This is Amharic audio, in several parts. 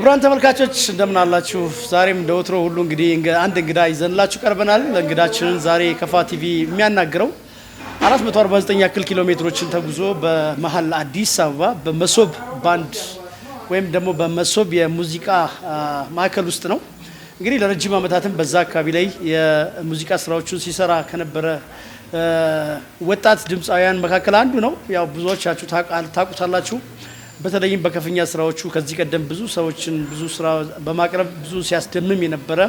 ክቡራን ተመልካቾች እንደምን አላችሁ? ዛሬም እንደ ወትሮ ሁሉ እንግዲህ አንድ እንግዳ ይዘንላችሁ ቀርበናል። እንግዳችንን ዛሬ ከፋ ቲቪ የሚያናግረው 449 ያክል ኪሎ ሜትሮችን ተጉዞ በመሀል አዲስ አበባ በመሶብ ባንድ ወይም ደግሞ በመሶብ የሙዚቃ ማዕከል ውስጥ ነው። እንግዲህ ለረጅም ዓመታትም በዛ አካባቢ ላይ የሙዚቃ ስራዎቹን ሲሰራ ከነበረ ወጣት ድምፃውያን መካከል አንዱ ነው። ያው ብዙዎቻችሁ ታውቁታላችሁ። በተለይም በከፍኛ ስራዎቹ ከዚህ ቀደም ብዙ ሰዎችን ብዙ ስራ በማቅረብ ብዙ ሲያስደምም የነበረ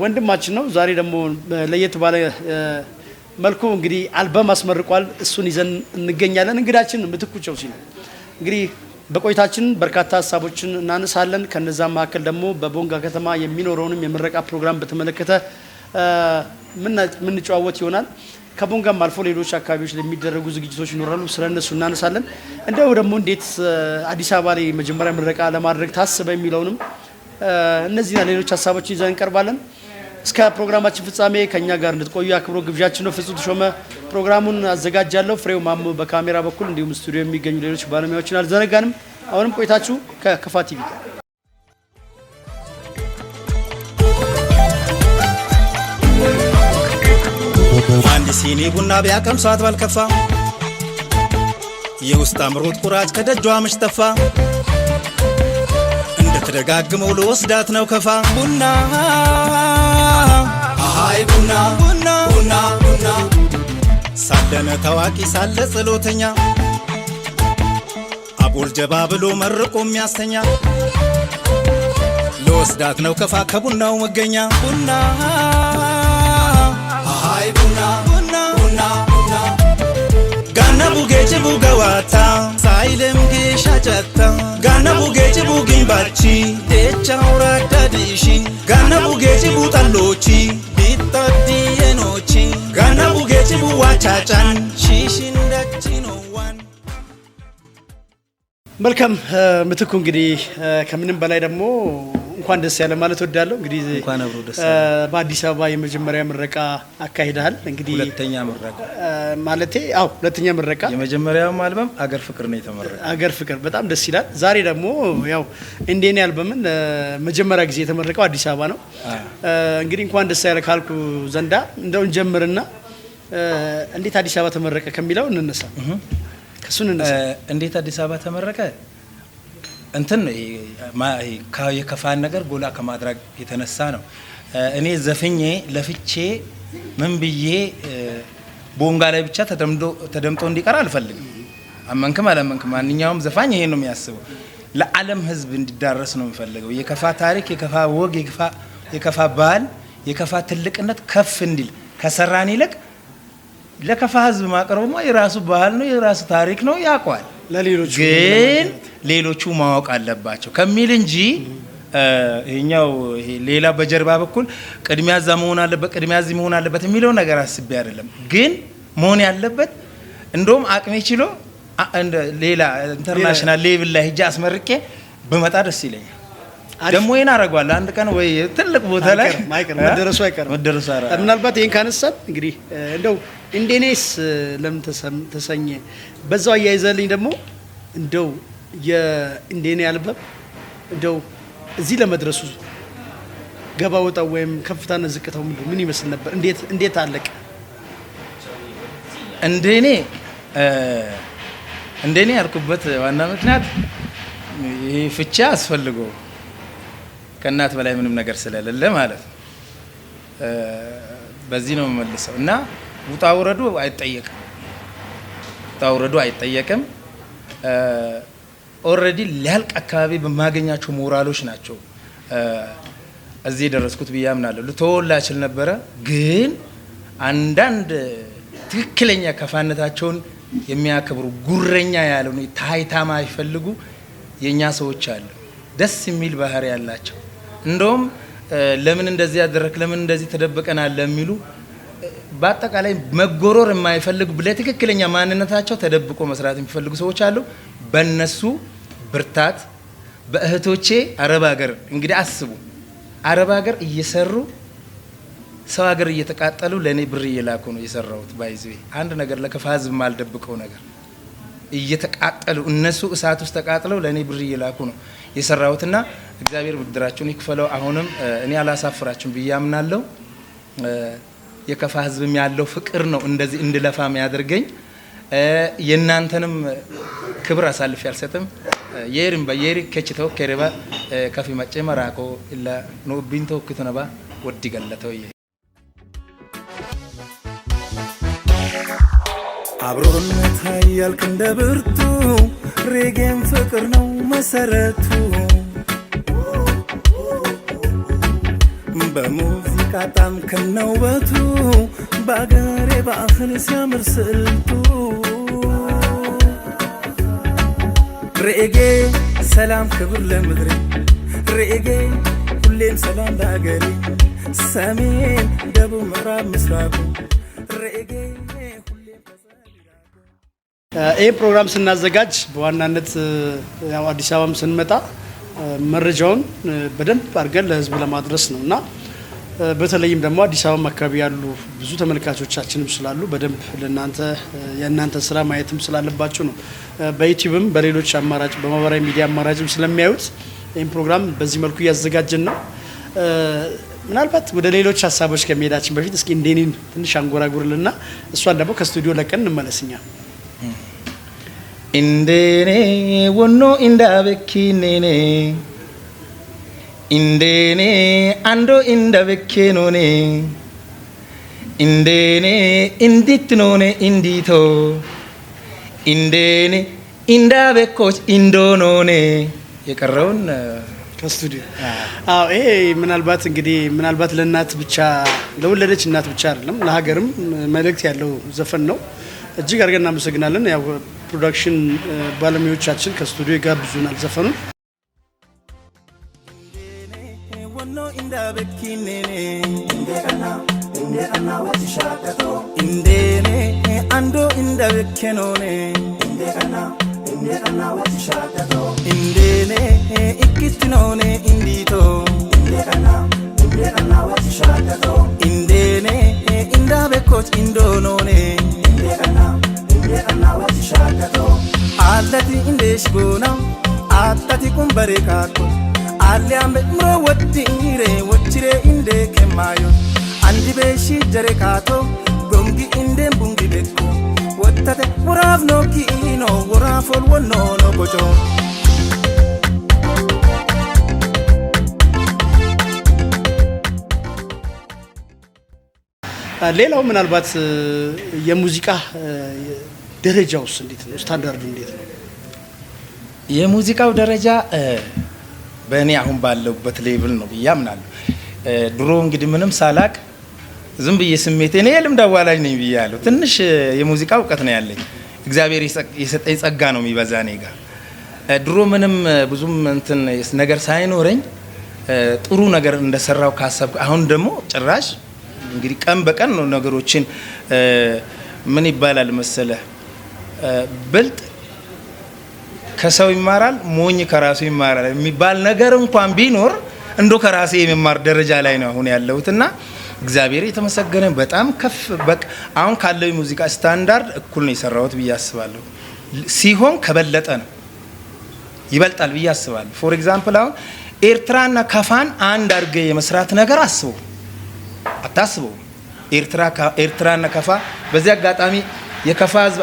ወንድማችን ነው። ዛሬ ደግሞ ለየት ባለ መልኩ እንግዲህ አልበም አስመርቋል። እሱን ይዘን እንገኛለን። እንግዳችን ምትኩ ቸውሲ ነው። እንግዲህ በቆይታችን በርካታ ሀሳቦችን እናነሳለን። ከነዛ መካከል ደግሞ በቦንጋ ከተማ የሚኖረውንም የምረቃ ፕሮግራም በተመለከተ ምንጨዋወት ይሆናል። ከቦንጋም አልፎ ሌሎች አካባቢዎች ለሚደረጉ ዝግጅቶች ይኖራሉ። ስለ እነሱ እናነሳለን። እንደው ደግሞ እንዴት አዲስ አበባ ላይ መጀመሪያ ምረቃ ለማድረግ ታስበ የሚለውንም እነዚህና ሌሎች ሀሳቦችን ይዘን እንቀርባለን። እስከ ፕሮግራማችን ፍጻሜ ከኛ ጋር እንድትቆዩ አክብሮ ግብዣችን ነው። ፍጹም ተሾመ ፕሮግራሙን አዘጋጃለሁ። ፍሬው ማሞ በካሜራ በኩል እንዲሁም ስቱዲዮ የሚገኙ ሌሎች ባለሙያዎችን አልዘነጋንም። አሁንም ቆይታችሁ ከከፋ ቲቪ ጋር። አንድ ሲኒ ቡና ቢያቀምሷት ባልከፋ፣ የውስጥ አምሮት ቁራጭ ከደጇ ምሽ ተፋ። እንደተደጋግመው ልወስዳት ነው ከፋ። ቡና አሃይ ቡና ቡና ቡና ቡና ሳለነ ታዋቂ ሳለ ጸሎተኛ፣ አቦል ጀባ ብሎ መርቆ የሚያስተኛ፣ ልወስዳት ነው ከፋ ከቡናው መገኛ። ቡና አሃይ ቡና ቡና ቡና ቡና ጋና ቡጌ ጭቡ ገዋታ ሳይልም ጌሻ ጨታ፣ ጋና ቡጌ ጭቡ ግንባቺ ዴቻ ውራዳ ዲሺ፣ ጋና ቡጌ ጭቡ ጠሎቺ ቢጣዲየኖቺ፣ ጋና ቡጌ ጭቡ ዋቻጫን ሺሽንዳቺኖዋን። መልካም ምትኩ፣ እንግዲህ ከምንም በላይ ደግሞ እንኳን ደስ ያለ ማለት ወዳለሁ። እንግዲህ እንኳን አብሮ ደስ በአዲስ አበባ የመጀመሪያ ምረቃ አካሂደሃል። እንግዲህ ሁለተኛ ምረቃ። ማለቴ አዎ፣ ሁለተኛ ምረቃ። የመጀመሪያውም አልበም አገር ፍቅር ነው የተመረቀ። አገር ፍቅር በጣም ደስ ይላል። ዛሬ ደግሞ ያው እንዴኔ አልበምን መጀመሪያ ጊዜ የተመረቀው አዲስ አበባ ነው። እንግዲህ እንኳን ደስ ያለ ካልኩ ዘንዳ እንደው እንጀምርና እንዴት አዲስ አበባ ተመረቀ ከሚለው እንነሳ። ከሱ እንነሳ። እንዴት አዲስ አበባ ተመረቀ? እንትን ነው ይሄ የከፋን ነገር ጎላ ከማድረግ የተነሳ ነው። እኔ ዘፍኜ ለፍቼ ምን ብዬ ቦንጋ ላይ ብቻ ተደምጦ እንዲቀር አልፈልግም። አመንክም አላመንክም ማንኛውም ዘፋኝ ይሄን ነው የሚያስበው። ለዓለም ሕዝብ እንዲዳረስ ነው የምፈልገው። የከፋ ታሪክ፣ የከፋ ወግ፣ የከፋ ባህል፣ የከፋ ትልቅነት ከፍ እንዲል ከሰራን ይልቅ ለከፋ ሕዝብ ማቅረቡማ የራሱ ባህል ነው፣ የራሱ ታሪክ ነው፣ ያውቀዋል። ለሌሎቹ ግን ሌሎቹ ማወቅ አለባቸው ከሚል እንጂ ይሄኛው ይሄ ሌላ በጀርባ በኩል ቅድሚያ እዛ መሆን አለበት፣ ቅድሚያ እዚህ መሆን አለበት የሚለው ነገር አስቤ አይደለም። ግን መሆን ያለበት እንደውም አቅሜ ችሎ እንደ ሌላ international level ላይ ሄጄ አስመርቄ ብመጣ ደስ ይለኛል። ደግሞ ይሄን አደርገዋለሁ አንድ ቀን ወይ ትልቅ ቦታ ላይ። አይቀርም፣ አይቀርም፣ መደረሱ አይቀርም። መደረሱ አይቀርም። ምናልባት ይህን ካነሳን እንግዲህ እንደው እንዴኔስ ለምን ተሰኘ? በዛው አያይዘልኝ ደግሞ እንደው የእንዴኔ አልበም እንደው እዚህ ለመድረሱ ገባ ወጣው ወይም ከፍታና ዝቅታው ምን ይመስል ነበር? እንዴት አለቀ? እንደኔ ያልኩበት ዋና ምክንያት ይሄ ፍቻ አስፈልጎ ከእናት በላይ ምንም ነገር ስለሌለ ማለት ነው። በዚህ ነው የምመልሰው እና ውጣ ውረዱ አይጠየቅም። ውጣ ውረዱ አይጠየቅም። Already ሊያልቅ አካባቢ በማገኛቸው ሞራሎች ናቸው እዚህ የደረስኩት ብዬ አምናለሁ። ልተወላ እችል ነበረ፣ ግን አንዳንድ ትክክለኛ ከፋነታቸውን የሚያከብሩ፣ ጉረኛ ያልሆኑ፣ ታይታ ማይፈልጉ የእኛ ሰዎች አሉ። ደስ የሚል ባህሪ ያላቸው፣ እንደውም ለምን እንደዚህ ያደረክ፣ ለምን እንደዚህ ተደብቀናል ለሚሉ፣ በአጠቃላይ መጎረር የማይፈልጉ፣ ለትክክለኛ ማንነታቸው ተደብቆ መስራት የሚፈልጉ ሰዎች አሉ። በእነሱ ብርታት በእህቶቼ አረብ ሀገር፣ እንግዲህ አስቡ፣ አረብ ሀገር እየሰሩ ሰው ሀገር እየተቃጠሉ ለእኔ ብር እየላኩ ነው የሰራሁት። By the way አንድ ነገር ለከፋ ህዝብ የማልደብቀው ነገር እየተቃጠሉ እነሱ እሳት ውስጥ ተቃጥለው ለእኔ ብር እየላኩ ነው የሰራሁትና እግዚአብሔር ብድራቸውን ይክፈለው። አሁንም እኔ አላሳፍራችሁም ብዬ አምናለሁ። የከፋ ሕዝብም ያለው ፍቅር ነው እንደዚህ እንድለፋ የሚያደርገኝ። የእናንተንም ክብር አሳልፌ አልሰጥም። የሪም በየሪ ከችተው ከረባ ከፊ መጬ መራኮ ኢላ ኑቢንቶ ክቱነባ ወዲ ገለተው። አብሮነት ያልክ እንደ ብርቱ፣ ሬጌም ፍቅር ነው መሰረቱ። በሙዚቃ ጣም ከነውበቱ፣ በአገሬ ባህል ሲያምር ስልቱ። ሬጌ ሰላም ክብር ለምድሬ፣ ሬጌ ሁሌም ሰላም ለአገሬ፣ ሰሜን፣ ደቡብ፣ ምዕራብ፣ ምስራቁ፣ ሬጌ ሁሌም። ይህ ፕሮግራም ስናዘጋጅ በዋናነት ያው አዲስ አበባም ስንመጣ መረጃውን በደንብ አድርገን ለሕዝቡ ለማድረስ ነው እና በተለይም ደግሞ አዲስ አበባ አካባቢ ያሉ ብዙ ተመልካቾቻችንም ስላሉ በደንብ ለእናንተ የእናንተ ስራ ማየትም ስላለባቸው ነው። በዩቲዩብም በሌሎች አማራጭ በማህበራዊ ሚዲያ አማራጭም ስለሚያዩት ይህም ፕሮግራም በዚህ መልኩ እያዘጋጀን ነው። ምናልባት ወደ ሌሎች ሀሳቦች ከመሄዳችን በፊት እስኪ እንዴኔን ትንሽ አንጎራጉርልና እሷን ደግሞ ከስቱዲዮ ለቀን እንመለስኛ። እንዴኔ ወኖ እንዳበኪኔኔ፣ እንዴኔ አንዶ እንዳበኬኖኔ፣ እንዴኔ እንዲትኖኔ እንዲቶ፣ እንዴኔ እንዳበኮች እንዶኖኔ። የቀረውን ከስቱዲዮ። አዎ፣ ይሄ ምናልባት እንግዲህ ምናልባት ለእናት ብቻ፣ ለወለደች እናት ብቻ አይደለም፣ ለሀገርም መልእክት ያለው ዘፈን ነው። እጅግ አድርገን እናመሰግናለን። ያው production ባለሙያዎቻችን ከስቱዲዮ ይጋብዙናል ዘፈኑን። ወኖ እንዳበኪኔኔ፣ እንዴኔ አንዶ እንዳበኬኖኔ፣ እንዴኔ ikkitinoone እንዲቶ፣ እንዴኔ እንዳበኮች እንዶኖኔ፣ አለቲ እንዴሽ ጎና አታቲ ቁንበሬ ካኮ አሊያምቤ ምሮ ወዲሬ ወችሬ እንዴ ከማዮ አንዲ ቤሺ ጀሬ ካቶ ጎንጊ እንዴን ቡንጊ ቤኮ ወተተ ወራፍ ኖኪኖ ወራፎል ወኖ ኖ ጎጮ። ሌላው ምናልባት የሙዚቃ ደረጃውስ እንዴት ነው? ስታንዳርዱ እንዴት ነው? የሙዚቃው ደረጃ በእኔ አሁን ባለሁበት level ነው ብዬ አምናለሁ። ድሮ እንግዲህ ምንም ሳላቅ ዝም ብዬ ስሜት፣ እኔ የልምድ አዋላጅ ነኝ ብያለሁ። ትንሽ የሙዚቃ እውቀት ነው ያለኝ። እግዚአብሔር የሰጠኝ ጸጋ ነው የሚበዛ እኔ ጋር። ድሮ ምንም ብዙም እንትን ነገር ሳይኖረኝ ጥሩ ነገር እንደሰራው ካሰብኩ፣ አሁን ደግሞ ጭራሽ እንግዲህ ቀን በቀን ነው ነገሮችን፣ ምን ይባላል መሰለህ፣ ብልጥ ከሰው ይማራል፣ ሞኝ ከራሱ ይማራል የሚባል ነገር እንኳን ቢኖር እንዶ ከራሴ የመማር ደረጃ ላይ ነው አሁን ያለሁት እና እግዚአብሔር የተመሰገነ በጣም ከፍ በቃ አሁን ካለው የሙዚቃ ስታንዳርድ እኩል ነው የሰራሁት ብዬ አስባለሁ። ሲሆን ከበለጠ ነው ይበልጣል ብዬ አስባለሁ። For example አሁን ኤርትራና ከፋን አንድ አድርገ የመስራት ነገር አስበው አታስበው። ኤርትራና ከፋ፣ በዚህ አጋጣሚ የከፋ ሕዝብ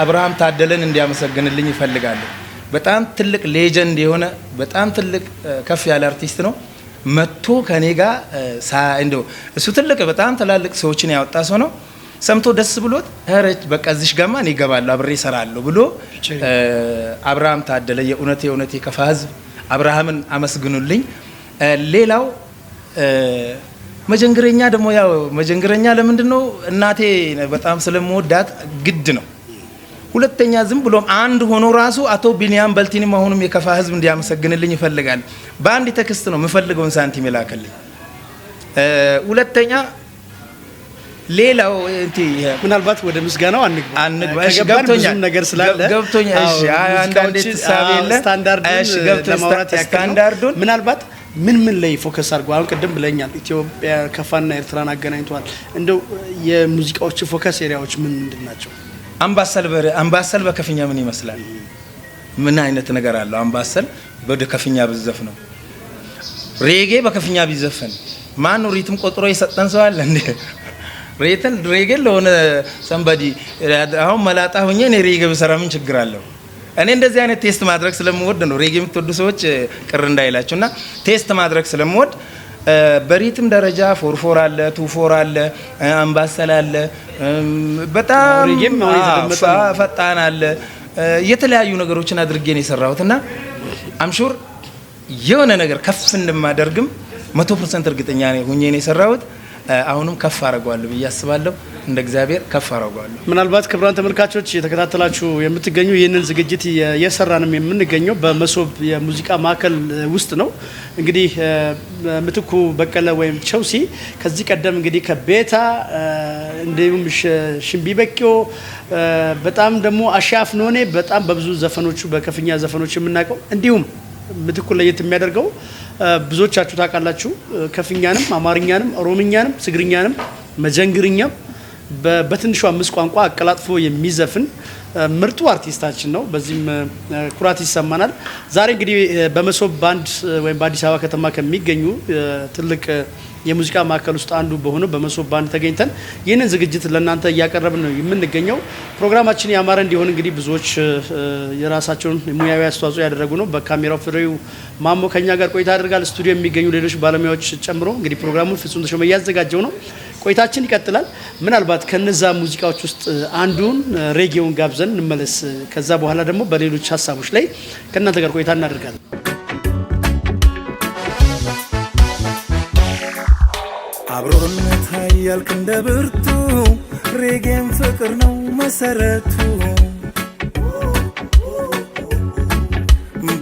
አብርሃም ታደለን እንዲያመሰግንልኝ ይፈልጋለሁ። በጣም ትልቅ legend የሆነ፣ በጣም ትልቅ ከፍ ያለ አርቲስት ነው። መጥቶ ከኔ ጋር እንደው እሱ ትልቅ በጣም ትላልቅ ሰዎችን ያወጣ ሰው ነው። ሰምቶ ደስ ብሎት ኧረ በቃ እዚሽ ጋማ እኔ እገባለሁ፣ አብሬ እሰራለሁ ብሎ፣ አብርሃም ታደለ የእውነት የእውነት የከፋ ሕዝብ አብርሃምን አመስግኑልኝ። ሌላው መጀንግረኛ ደግሞ፣ ያው መጀንግረኛ ለምንድን ነው፣ እናቴ በጣም ስለምወዳት ግድ ነው። ሁለተኛ ዝም ብሎም አንድ ሆኖ ራሱ አቶ ቢንያም በልቲንም አሁንም የከፋ ህዝብ እንዲያመሰግንልኝ ይፈልጋል። በአንድ text ነው የምፈልገውን ሳንቲም የላከልኝ። ሁለተኛ ሌላው እቲ ምናልባት ወደ ምስጋናው አንግባ። አንግባ። እሺ፣ ከገባን ገብቶኛል። ብዙም ነገር ስላለ ገብቶኛል። እሺ፣ አዎ፣ አንዳንዴ ሙዚቃዎችን፣ ትሳቤ የለ። ስታንዳርዱን እሺ፣ ገብቶኝ ለማውራት ያክል ነው። ስታንዳርዱን ምናልባት ምን ምን ላይ focus አድርገው፣ አሁን ቅድም ብለኛል፣ ኢትዮጵያ ከፋና ኤርትራን አገናኝተዋል። እንደው የሙዚቃዎች focus area ዎች ምን ምንድን ናቸው? አምባሰል አምባሰል በከፍኛ ምን ይመስላል? ምን አይነት ነገር አለው? አምባሰል ወደ ከፍኛ ብዘፍ ነው፣ ሬጌ በከፍኛ ቢዘፈን ማን ነው rhythm ቆጥሮ የሰጠን ሰው አለ እንዴ? ሬተን ሬጌ ለሆነ somebody አሁን መላጣ ሆኜ እኔ ሬጌ ብሰራ ምን ችግር አለው? እኔ እንደዚህ አይነት test ማድረግ ስለምወድ ነው። ሬጌ የምትወዱ ሰዎች ቅር እንዳይላችሁ እና test ማድረግ ስለምወድ በ rhythm ደረጃ 4/4 አለ፣ 2/4 አለ፣ አምባሰል አለ፣ በጣም ሬጌም አሁን የተደመጠ ነው። ፈጣን አለ። የተለያዩ ነገሮችን አድርጌ ነው የሰራሁት እና I'm sure የሆነ ነገር ከፍ እንደማደርግም 100% እርግጠኛ ነኝ ሁኜ ነው የሰራሁት። አሁንም ከፍ አደርገዋለሁ ብዬ አስባለሁ። እንደ እግዚአብሔር ከፍ አደርገዋለሁ። ምናልባት ክቡራን ተመልካቾች የተከታተላችሁ የምትገኙ ይህንን ዝግጅት የሰራንም የምንገኘው በመሶብ የሙዚቃ ማዕከል ውስጥ ነው። እንግዲህ ምትኩ በቀለ ወይም ቸውሲ ከዚህ ቀደም እንግዲህ ከቤታ እንዲሁም ሽምቢ በቂዮ በጣም ደግሞ አሻፍ ኖኔ በጣም በብዙ ዘፈኖቹ በከፍኛ ዘፈኖች የምናውቀው፣ እንዲሁም ምትኩ ለየት የሚያደርገው ብዙዎቻችሁ ታውቃላችሁ፣ ከፍኛንም፣ አማርኛንም፣ ኦሮምኛንም፣ ትግርኛንም፣ መጀንግርኛም በትንሹ አምስት ቋንቋ አቀላጥፎ የሚዘፍን ምርጡ አርቲስታችን ነው። በዚህም ኩራት ይሰማናል። ዛሬ እንግዲህ በመሶብ ባንድ ወይም በአዲስ አበባ ከተማ ከሚገኙ ትልቅ የሙዚቃ ማዕከል ውስጥ አንዱ በሆነው በመሶብ ባንድ ተገኝተን ይህንን ዝግጅት ለእናንተ እያቀረብን ነው የምንገኘው። ፕሮግራማችን ያማረ እንዲሆን እንግዲህ ብዙዎች የራሳቸውን ሙያዊ አስተዋጽኦ ያደረጉ ነው። በካሜራው ፍሬው ማሞ ከኛ ጋር ቆይታ ያደርጋል። ስቱዲዮ የሚገኙ ሌሎች ባለሙያዎች ጨምሮ እንግዲህ ፕሮግራሙን ፍጹም ተሾመ እያዘጋጀው ነው። ቆይታችን ይቀጥላል። ምናልባት ከነዛ ሙዚቃዎች ውስጥ አንዱን ሬጌውን ጋብዘን እንመለስ። ከዛ በኋላ ደግሞ በሌሎች ሀሳቦች ላይ ከእናንተ ጋር ቆይታ እናደርጋለን። አብሮነት ኃያል እንደ ብርቱ፣ ሬጌም ፍቅር ነው መሰረቱ።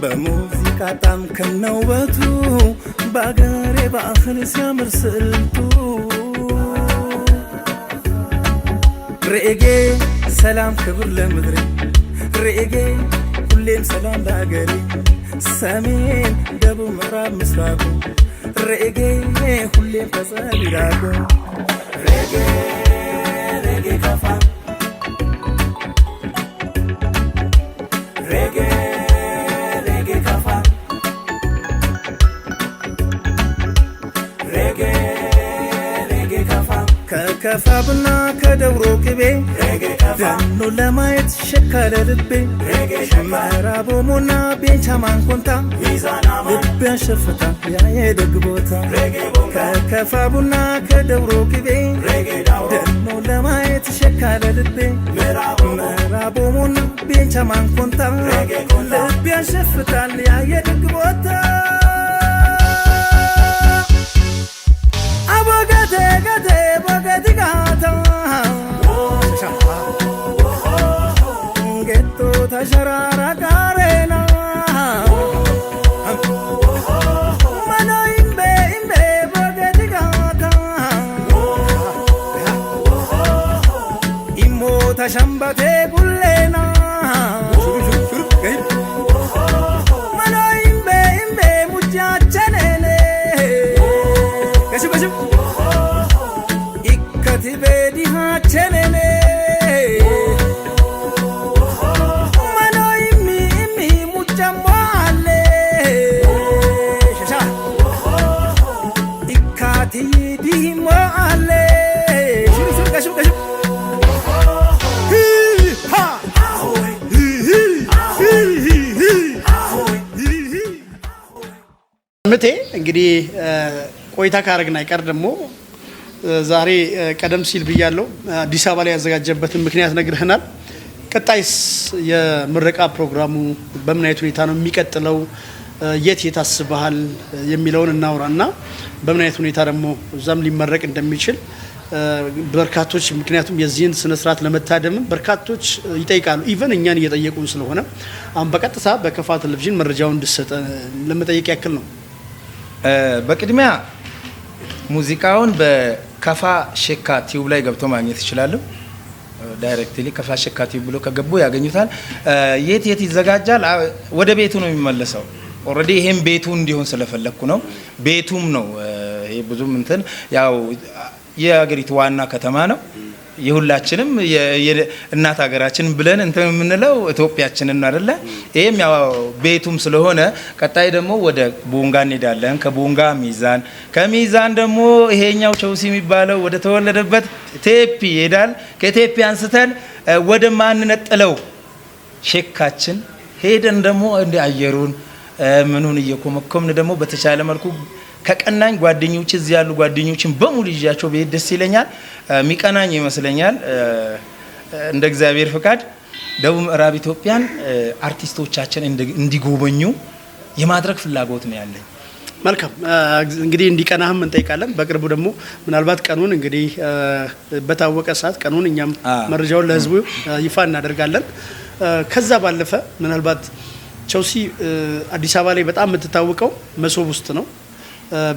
በሙዚቃ ጣም ከነውበቱ፣ በአገሬ ባህል ሲያምር ስልቱ። ሬጌ ሰላም ክብር ለምድሬ፣ ሬጌ ሁሌም ሰላም ለአገሬ። ሰሜን፣ ደቡብ፣ ምዕራብ፣ ምስራቁ፣ ሬጌ ሁሌም ከጸብ ይራቁ። ሬጌ ሬጌ ከፋ፣ ሬጌ ሬጌ ከፋ፣ ሬጌ ሬጌ ከፋ። ከከፋ ቡና ከደብሮ ቅቤ፣ ደኑ ለማየት ሸካለ ልቤ። ምዕራብ ኦሞና ቤንቻ ማንኮንታ፣ ልብ ያሸፍታ ያ የደግ ቦታ። ከከፋ ቡና ከደብሮ ቅቤ፣ ደኑ ለማየት ሸካለ ልቤ። ምዕራብ ኦሞና ቤንቻ ማንኮንታ፣ ልብ ያሸፍታል ያ የደግ ቦታ። አቦገቴ ገቴ ቦገቲ ጋታ ጌቶ ተሸራራ ጋሬና መኖ ኢምቤ ኢምቤ ቦገቲ ጋታ ኢሞ ተሸምበቴ ጉሌና መኖ ኢምቤ ኢምቤ ሙጃቸኔኔ ikkati beedi haachenene mano immi immi muccammo alle shasha ikkati dihimmo alle shuru shuru gashu gashu hi ha hi hi hi hi hi hi. ምቴ እንግዲህ ቆይታ ካረግን አይቀር ደግሞ ዛሬ ቀደም ሲል ብያለው አዲስ አበባ ላይ ያዘጋጀበትን ምክንያት ነግረህናል። ቀጣይስ የምረቃ ፕሮግራሙ በምን አይነት ሁኔታ ነው የሚቀጥለው? የት የት አስበሃል የሚለውን እናውራና በምን አይነት ሁኔታ ደግሞ እዛም ሊመረቅ እንደሚችል በርካቶች፣ ምክንያቱም የዚህን ስነ ስርዓት ለመታደምም በርካቶች ይጠይቃሉ። Even እኛን እየጠየቁን ስለሆነ አሁን በቀጥታ በከፋ ቴሌቪዥን መረጃውን እንድሰጠ ለመጠየቅ ያክል ነው። በቅድሚያ ሙዚቃውን በከፋ ሼካ ቲዩብ ላይ ገብቶ ማግኘት ይችላሉ። Directly ከፋ ሼካ ቲዩብ ብሎ ከገቡ ያገኙታል። የት የት ይዘጋጃል? ወደ ቤቱ ነው የሚመለሰው። Already ይሄም ቤቱ እንዲሆን ስለፈለግኩ ነው። ቤቱም ነው። ይሄ ብዙም እንትን ያው የሀገሪቱ ዋና ከተማ ነው። የሁላችንም እናት ሀገራችን ብለን እንትን የምንለው ኢትዮጵያችንን ነው አይደለ? ይሄም ያው ቤቱም ስለሆነ ቀጣይ ደግሞ ወደ ቦንጋ እንሄዳለን። ከቦንጋ ሚዛን፣ ከሚዛን ደግሞ ይሄኛው ቸውሲ የሚባለው ወደ ተወለደበት ቴፒ ይሄዳል። ከቴፒ አንስተን ወደ ማንነጥለው ሼካችን ሄደን ደግሞ እንደ አየሩን ምኑን እየኮመኮምን ደግሞ በተቻለ መልኩ ከቀናኝ ጓደኞች እዚህ ያሉ ጓደኞችን በሙሉ ይዣቸው ብሄድ ደስ ይለኛል። የሚቀናኝ ይመስለኛል። እንደ እግዚአብሔር ፍቃድ ደቡብ ምዕራብ ኢትዮጵያን አርቲስቶቻችን እንዲጎበኙ የማድረግ ፍላጎት ነው ያለኝ። መልካም፣ እንግዲህ እንዲቀናህም እንጠይቃለን። በቅርቡ ደግሞ ምናልባት ቀኑን እንግዲህ በታወቀ ሰዓት ቀኑን እኛም መረጃውን ለህዝቡ ይፋ እናደርጋለን። ከዛ ባለፈ ምናልባት ቸውሲ አዲስ አበባ ላይ በጣም የምትታወቀው መሶብ ውስጥ ነው።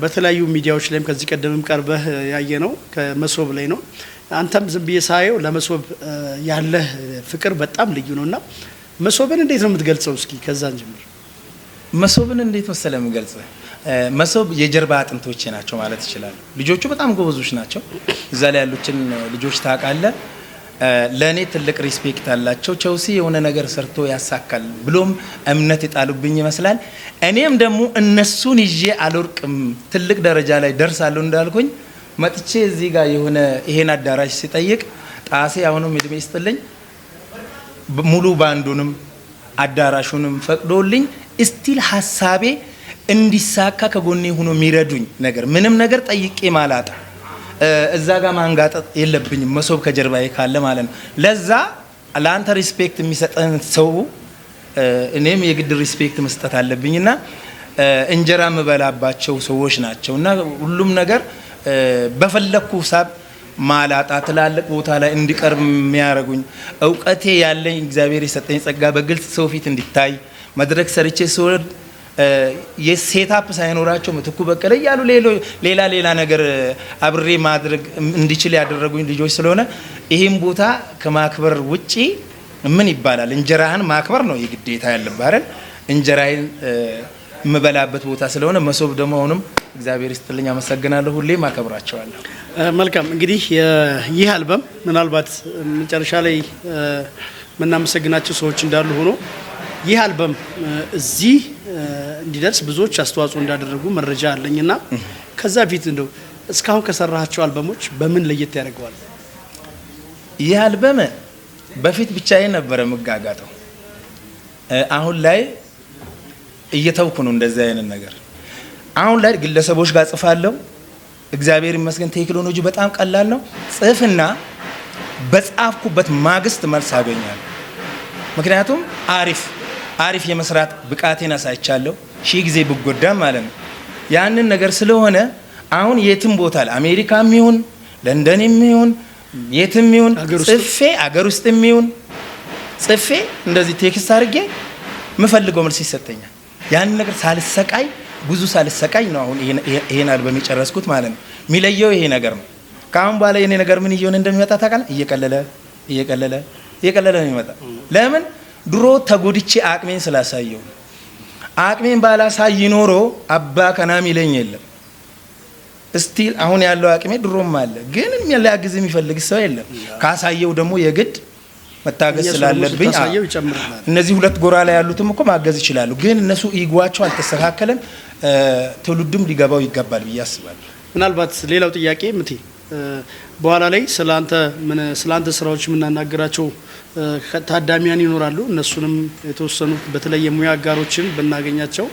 በተለያዩ ሚዲያዎች ላይም ከዚህ ቀደምም ቀርበህ ያየ ነው ከመሶብ ላይ ነው። አንተም ዝም ብዬ ሳየው ለመሶብ ያለህ ፍቅር በጣም ልዩ ነው እና መሶብን እንዴት ነው የምትገልጸው? እስኪ ከዛ እንጀምር። መሶብን እንዴት መሰለ የምገልጽ፣ መሶብ የጀርባ አጥንቶቼ ናቸው ማለት ይችላል። ልጆቹ በጣም ጎበዞች ናቸው። እዛ ላይ ያሉትን ልጆች ታውቃለህ። ለእኔ ትልቅ respect አላቸው። ቸውሲ የሆነ ነገር ሰርቶ ያሳካል ብሎም እምነት የጣሉብኝ ይመስላል። እኔም ደግሞ እነሱን ይዤ አልወርቅም፣ ትልቅ ደረጃ ላይ ደርሳለሁ እንዳልኩኝ መጥቼ እዚህ ጋር የሆነ ይሄን አዳራሽ ሲጠይቅ ጣሴ አሁንም እድሜ ይስጥልኝ ሙሉ ባንዱንም አዳራሹንም ፈቅዶልኝ still ሀሳቤ እንዲሳካ ከጎኔ ሆኖ የሚረዱኝ ነገር ምንም ነገር ጠይቄ ማላጣ እዛ ጋር ማንጋጠጥ የለብኝም። መሶብ ከጀርባዬ ካለ ማለት ነው። ለዛ ለአንተ respect የሚሰጠን ሰው እኔም የግድ respect መስጠት አለብኝና እንጀራ የምበላባቸው ሰዎች ናቸው እና ሁሉም ነገር በፈለግኩ ሳብ ማላጣ ትላልቅ ቦታ ላይ እንዲቀርብ የሚያደርጉኝ እውቀቴ ያለኝ እግዚአብሔር የሰጠኝ ጸጋ በግልጽ ሰው ፊት እንዲታይ መድረክ ሰርቼ ስወርድ የ setup ሳይኖራቸው ምትኩ በቀለ እያሉ ሌላ ሌላ ነገር አብሬ ማድረግ እንዲችል ያደረጉኝ ልጆች ስለሆነ ይህም ቦታ ከማክበር ውጪ ምን ይባላል? እንጀራህን ማክበር ነው የግዴታ ያለብህ አይደል? እንጀራዬን የምበላበት ቦታ ስለሆነ መሶብ ደግሞ አሁንም እግዚአብሔር ይስጥልኝ፣ አመሰግናለሁ። ሁሌም አከብራቸዋለሁ። መልካም፣ እንግዲህ ይህ አልበም ምናልባት መጨረሻ ላይ የምናመሰግናቸው ሰዎች እንዳሉ ሆኖ ይህ አልበም እዚህ እንዲደርስ ብዙዎች አስተዋጽኦ እንዳደረጉ መረጃ አለኝና ከዛ ፊት እንደው እስካሁን ከሰራሃቸው አልበሞች በምን ለየት ያደርገዋል? ይህ አልበም በፊት ብቻዬን ነበረ የምጋጋጠው። አሁን ላይ እየተውኩ ነው እንደዚህ አይነት ነገር። አሁን ላይ ግለሰቦች ጋር ጽፋለሁ። እግዚአብሔር ይመስገን ቴክኖሎጂ በጣም ቀላል ነው። ጽፍና በጻፍኩበት ማግስት መልስ አገኛለሁ። ምክንያቱም አሪፍ አሪፍ የመስራት ብቃቴን አሳይቻለሁ። ሺህ ጊዜ ብጎዳም ማለት ነው። ያንን ነገር ስለሆነ አሁን የትም ቦታ ላይ አሜሪካም ይሁን ለንደንም ይሁን የትም ይሁን ጽፌ አገር ውስጥም ይሁን ጽፌ እንደዚህ text አድርጌ የምፈልገው መልስ ይሰጠኛል። ያንን ነገር ሳልሰቃይ ብዙ ሳልሰቃይ ነው አሁን ይሄን አልበም የጨረስኩት ማለት ነው። የሚለየው ይሄ ነገር ነው። ከአሁን በኋላ የኔ ነገር ምን እየሆነ እንደሚመጣ ታውቃለህ? እየቀለለ እየቀለለ እየቀለለ ነው የሚመጣ። ለምን ድሮ ተጎድቼ አቅሜን ስላሳየው፣ አቅሜን ባላሳይ ኖሮ አባ ከናም ይለኝ የለም። still አሁን ያለው አቅሜ ድሮም አለ፣ ግን ሊያግዝ የሚፈልግ ሰው የለም። ካሳየው ደግሞ የግድ መታገዝ ስላለብኝ እነዚህ ሁለት ጎራ ላይ ያሉትም እኮ ማገዝ ይችላሉ፣ ግን እነሱ ego ኣቸው አልተስተካከለም። ትውልዱም ሊገባው ይገባል ብዬ አስባለሁ። ምናልባት ሌላው ጥያቄ ምቴ በኋላ ላይ ስለአንተ ስራዎች የምናናገራቸው ታዳሚያን ይኖራሉ። እነሱንም የተወሰኑ በተለይ የሙያ አጋሮችን ብናገኛቸው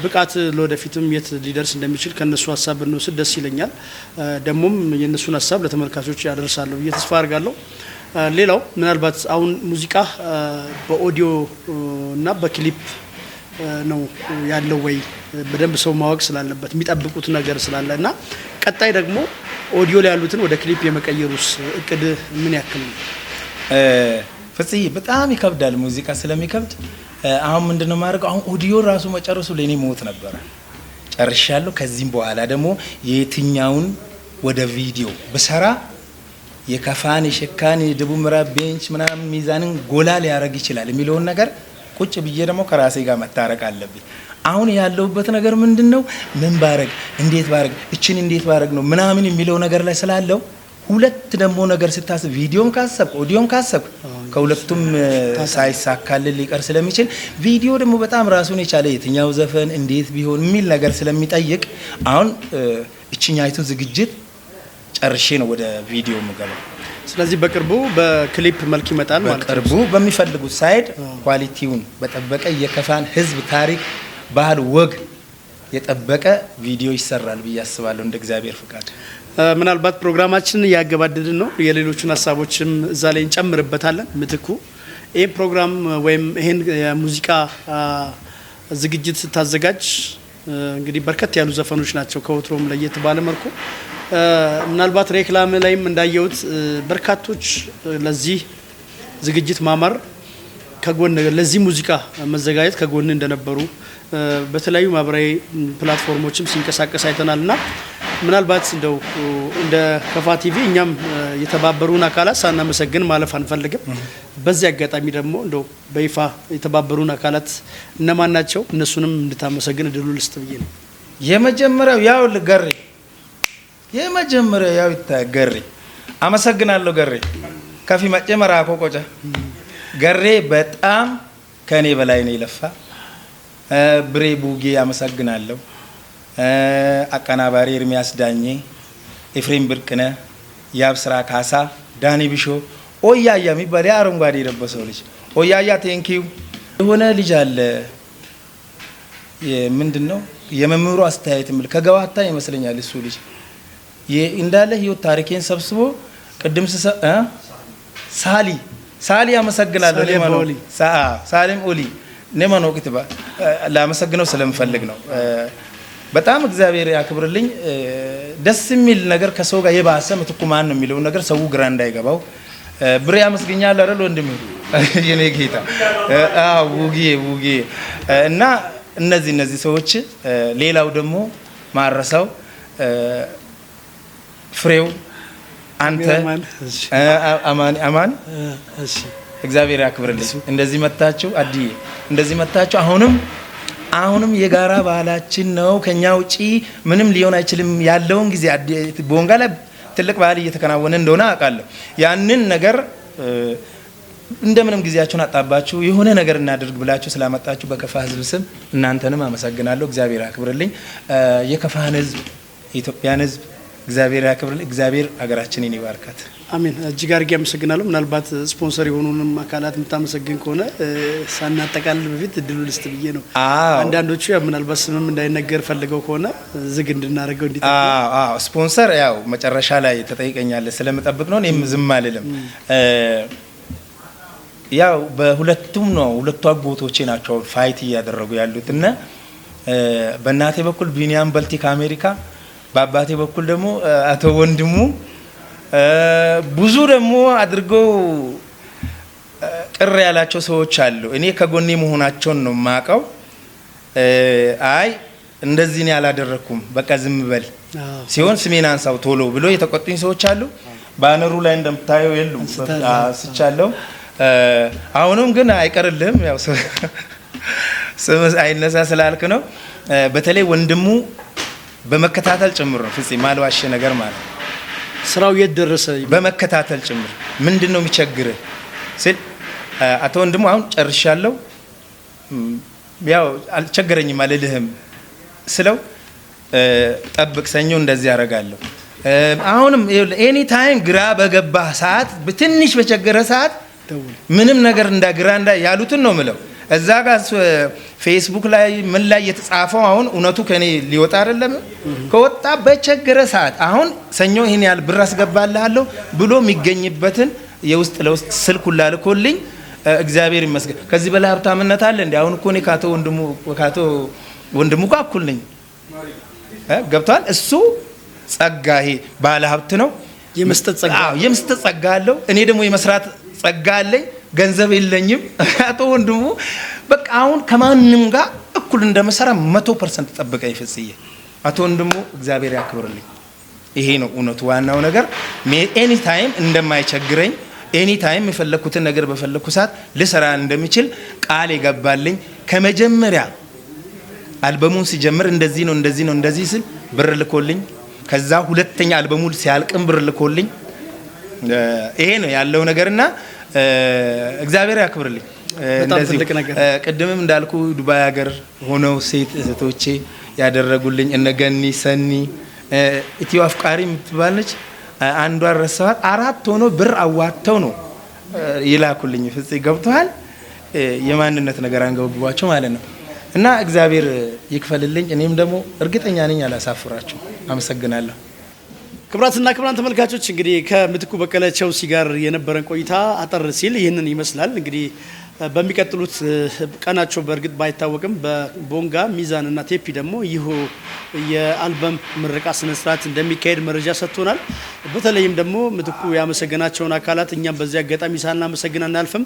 ብቃት ለወደፊትም የት ሊደርስ እንደሚችል ከነሱ ሀሳብ ብንወስድ ደስ ይለኛል። ደግሞም የእነሱን ሀሳብ ለተመልካቾች ያደርሳለሁ ብዬ ተስፋ አድርጋለሁ። ሌላው ምናልባት አሁን ሙዚቃ በኦዲዮ እና በክሊፕ ነው ያለው ወይ በደንብ ሰው ማወቅ ስላለበት የሚጠብቁት ነገር ስላለ እና ቀጣይ ደግሞ ኦዲዮ ላይ ያሉትን ወደ ክሊፕ የመቀየሩስ እቅድ ምን ያክል ነው? ፍጽዬ በጣም ይከብዳል። ሙዚቃ ስለሚከብድ አሁን ምንድነው የማደርገው? አሁን ኦዲዮ ራሱ መጨረሱ ለእኔ ሞት ነበረ። ጨርሻለሁ። ከዚህም በኋላ ደግሞ የትኛውን ወደ ቪዲዮ ብሰራ የከፋን የሸካን የደቡብ ምዕራብ ቤንች ምናምን ሚዛንን ጎላ ሊያደርግ ይችላል የሚለውን ነገር ቁጭ ብዬ ደግሞ ከራሴ ጋር መታረቅ አለብኝ። አሁን ያለሁበት ነገር ምንድነው? ምን ባረግ፣ እንዴት ባረግ፣ እችን እንዴት ባረግ ነው ምናምን የሚለው ነገር ላይ ስላለው ሁለት ደግሞ ነገር ስታስብ፣ ቪዲዮም ካሰብክ ኦዲዮም ካሰብክ ከሁለቱም ሳይሳካልን ሊቀር ስለሚችል፣ ቪዲዮ ደግሞ በጣም ራሱን የቻለ የትኛው ዘፈን እንዴት ቢሆን የሚል ነገር ስለሚጠይቅ አሁን እችኛይቱን ዝግጅት ጨርሼ ነው ወደ ቪዲዮ የምገባው። ስለዚህ በቅርቡ በክሊፕ መልክ ይመጣል ማለት ነው። በቅርቡ በሚፈልጉት side quality ውን በጠበቀ የከፋን ሕዝብ ታሪክ፣ ባህል፣ ወግ የጠበቀ ቪዲዮ ይሰራል ብዬ አስባለሁ እንደ እግዚአብሔር ፍቃድ። ምናልባት ፕሮግራማችንን እያገባደድን ነው። የሌሎቹን ሀሳቦችም እዛ ላይ እንጨምርበታለን። ምትኩ፣ ይህን ፕሮግራም ወይም ይህን የሙዚቃ ዝግጅት ስታዘጋጅ እንግዲህ በርከት ያሉ ዘፈኖች ናቸው ከወትሮም ለየት ባለ መልኩ። ምናልባት ሬክላም ላይም እንዳየሁት በርካቶች ለዚህ ዝግጅት ማማር ከጎን፣ ለዚህ ሙዚቃ መዘጋጀት ከጎን እንደነበሩ በተለያዩ ማህበራዊ platform ኦችም ሲንቀሳቀስ አይተናል። እና ምናልባት እንደው እንደ ከፋ ቲቪ እኛም የተባበሩን አካላት ሳናመሰግን ማለፍ አንፈልግም። በዚህ አጋጣሚ ደግሞ እንደው በይፋ የተባበሩን አካላት እነማን ናቸው? እነሱንም እንድታመሰግን እድሉ ልስጥ ብዬ ነው። የመጀመሪያው ያው ገሬ፣ የመጀመሪያው ያው ይታ ገሬ፣ አመሰግናለሁ ገሬ። ከፊ መጬ መራኮ ቆጫ ገሬ በጣም ከኔ በላይ ነው የለፋ። ብሬ ቡጌ አመሰግናለሁ። አቀናባሪ ኤርሚያስ ዳኜ፣ ኤፍሬም ብርቅነ፣ ያብስራ ካሳ፣ ዳኒ ቢሾ፣ ኦያያ የሚባል የአረንጓዴ የለበሰው ልጅ ኦያያ thank you። የሆነ ልጅ አለ፣ ምንድን ነው የመምህሩ አስተያየት የሚል ከገባታ ይመስለኛል። እሱ ልጅ እንዳለ ህይወት ታሪኬን ሰብስቦ ቅድም ሳሊ ሳሊ አመሰግናለሁ። ሳሊም ኦሊ ኔማኖ ቅትባ ላመሰግነው ስለምፈልግ ነው። በጣም እግዚአብሔር ያክብርልኝ። ደስ የሚል ነገር ከሰው ጋር የባሰ ምትኩ ማን ነው የሚለውን ነገር ሰው ግራ እንዳይገባው ብሬ አመስግኛለሁ አይደል ወንድሜ የኔ ጌታ። አዎ ውጊ ውጊ እና እነዚህ ሰዎች፣ ሌላው ደግሞ ማረሰው ፍሬው አንተ አማን አማን እግዚአብሔር ያክብርልኝ። እንደዚህ መታችሁ አድዬ፣ እንደዚህ መታችሁ። አሁንም አሁንም የጋራ ባህላችን ነው። ከኛ ውጪ ምንም ሊሆን አይችልም። ያለውን ጊዜ ቦንጋ ላይ ትልቅ ባህል እየተከናወነ እንደሆነ አውቃለሁ። ያንን ነገር እንደምንም ጊዜያችሁን አጣባችሁ የሆነ ነገር እናድርግ ብላችሁ ስላመጣችሁ በከፋ ሕዝብ ስም እናንተንም አመሰግናለሁ። እግዚአብሔር ያክብርልኝ። የከፋን ሕዝብ፣ የኢትዮጵያን ሕዝብ እግዚአብሔር ያክብርልኝ። እግዚአብሔር ሀገራችንን ይባርካት። አሜን። እጅግ አድርጌ አመሰግናለሁ። ምናልባት ስፖንሰር የሆኑንም አካላት የምታመሰግን ከሆነ ሳናጠቃልል በፊት እድሉ ልስጥ ብዬ ነው። አንዳንዶቹ ያው ምናልባት ስምም እንዳይነገር ፈልገው ከሆነ ዝግ እንድናደርገው እንዲ አዎ፣ ስፖንሰር ያው መጨረሻ ላይ ተጠይቀኛለህ ስለምጠብቅ ነው። እኔም ዝም አልልም። ያው በሁለቱም ነው፣ ሁለቱ አጎቶቼ ናቸው fight እያደረጉ ያሉት እና በእናቴ በኩል ቢኒያም በልቲ ከአሜሪካ፣ በአባቴ በኩል ደግሞ አቶ ወንድሙ ብዙ ደግሞ አድርገው ቅር ያላቸው ሰዎች አሉ። እኔ ከጎኔ መሆናቸውን ነው የማውቀው። አይ እንደዚህ እኔ አላደረኩም፣ በቃ ዝም በል ሲሆን ስሜን አንሳው ቶሎ ብሎ የተቆጡኝ ሰዎች አሉ። ባነሩ ላይ እንደምታየው የሉም፣ ስቻለሁ። አሁንም ግን አይቀርልህም፣ ያው ስም አይነሳ ስላልክ ነው። በተለይ ወንድሙ በመከታተል ጭምር ነው ፍፄ፣ ማልዋሽ ነገር ማለት ነው። ስራው የት ደረሰ? በመከታተል ጭምር ምንድን ነው የሚቸግርህ ስል አቶ ወንድሙ አሁን ጨርሻለሁ፣ ያው አልቸገረኝም አልልህም ስለው ጠብቅ ሰኞ እንደዚህ ያደርጋለሁ። አሁንም any time ግራ በገባህ ሰዓት፣ ትንሽ በቸገረ ሰዓት ምንም ነገር እንዳ ግራ እንዳ ያሉትን ነው ምለው። እዛ ጋር ፌስቡክ ላይ ምን ላይ የተጻፈው አሁን እውነቱ ከኔ ሊወጣ አይደለም። ከወጣ በቸገረ ሰዓት አሁን ሰኞ ይህን ያህል ብር አስገባልሃለሁ ብሎ የሚገኝበትን የውስጥ ለውስጥ ስልኩን ላልኮልኝ እግዚአብሔር ይመስገን። ከዚህ በላይ ሀብታምነት አለ እንዴ? አሁን እኮ እኔ ከአቶ ወንድሙ ጋር እኩል ነኝ። ገብቷል። እሱ ጸጋ ይሄ ባለ ሀብት ነው። የመስጠት ጸጋ። አዎ የመስጠት ጸጋ አለው። እኔ ደግሞ የመስራት ጸጋ አለኝ። ገንዘብ የለኝም። አቶ ወንድሙ በቃ አሁን ከማንም ጋር እኩል እንደምሰራ 100% ጠብቀኝ ፍጽዬ። አቶ ወንድሙ እግዚአብሔር ያክብርልኝ። ይሄ ነው እውነቱ። ዋናው ነገር any time እንደማይቸግረኝ፣ any time የፈለግኩትን ነገር በፈለግኩ ሰዓት ልሰራ እንደምችል ቃል የገባልኝ፣ ከመጀመሪያ አልበሙን ሲጀምር እንደዚህ ነው እንደዚህ ነው እንደዚህ ስል ብር ልኮልኝ፣ ከዛ ሁለተኛ አልበሙ ሲያልቅም ብር ልኮልኝ፣ ይሄ ነው ያለው ነገርና እግዚአብሔር ያክብርልኝ። በጣም ትልቅ ነገር። ቅድምም እንዳልኩ ዱባይ ሀገር ሆነው ሴት እህቶቼ ያደረጉልኝ እነ ገኒ፣ ሰኒ፣ ኢትዮ አፍቃሪ የምትባለች አንዷን ረሳኋት። አራት ሆኖ ብር አዋጥተው ነው ይላኩልኝ። ፍፄ ገብተዋል። የማንነት ነገር አንገብግቧቸው ማለት ነው። እና እግዚአብሔር ይክፈልልኝ። እኔም ደግሞ እርግጠኛ ነኝ አላሳፍራችሁ። አመሰግናለሁ። ክቡራትና ክቡራን ተመልካቾች፣ እንግዲህ ከምትኩ በቀለ ቸውሲ ጋር የነበረን ቆይታ አጠር ሲል ይህንን ይመስላል። እንግዲህ በሚቀጥሉት ቀናቸው በእርግጥ ባይታወቅም በቦንጋ፣ ሚዛንና ቴፒ ደግሞ ይሁ የአልበም ምረቃ ስነስርዓት እንደሚካሄድ መረጃ ሰጥቶናል። በተለይም ደግሞ ምትኩ ያመሰገናቸውን አካላት እኛም በዚህ አጋጣሚ ሳናመሰግን አናልፍም።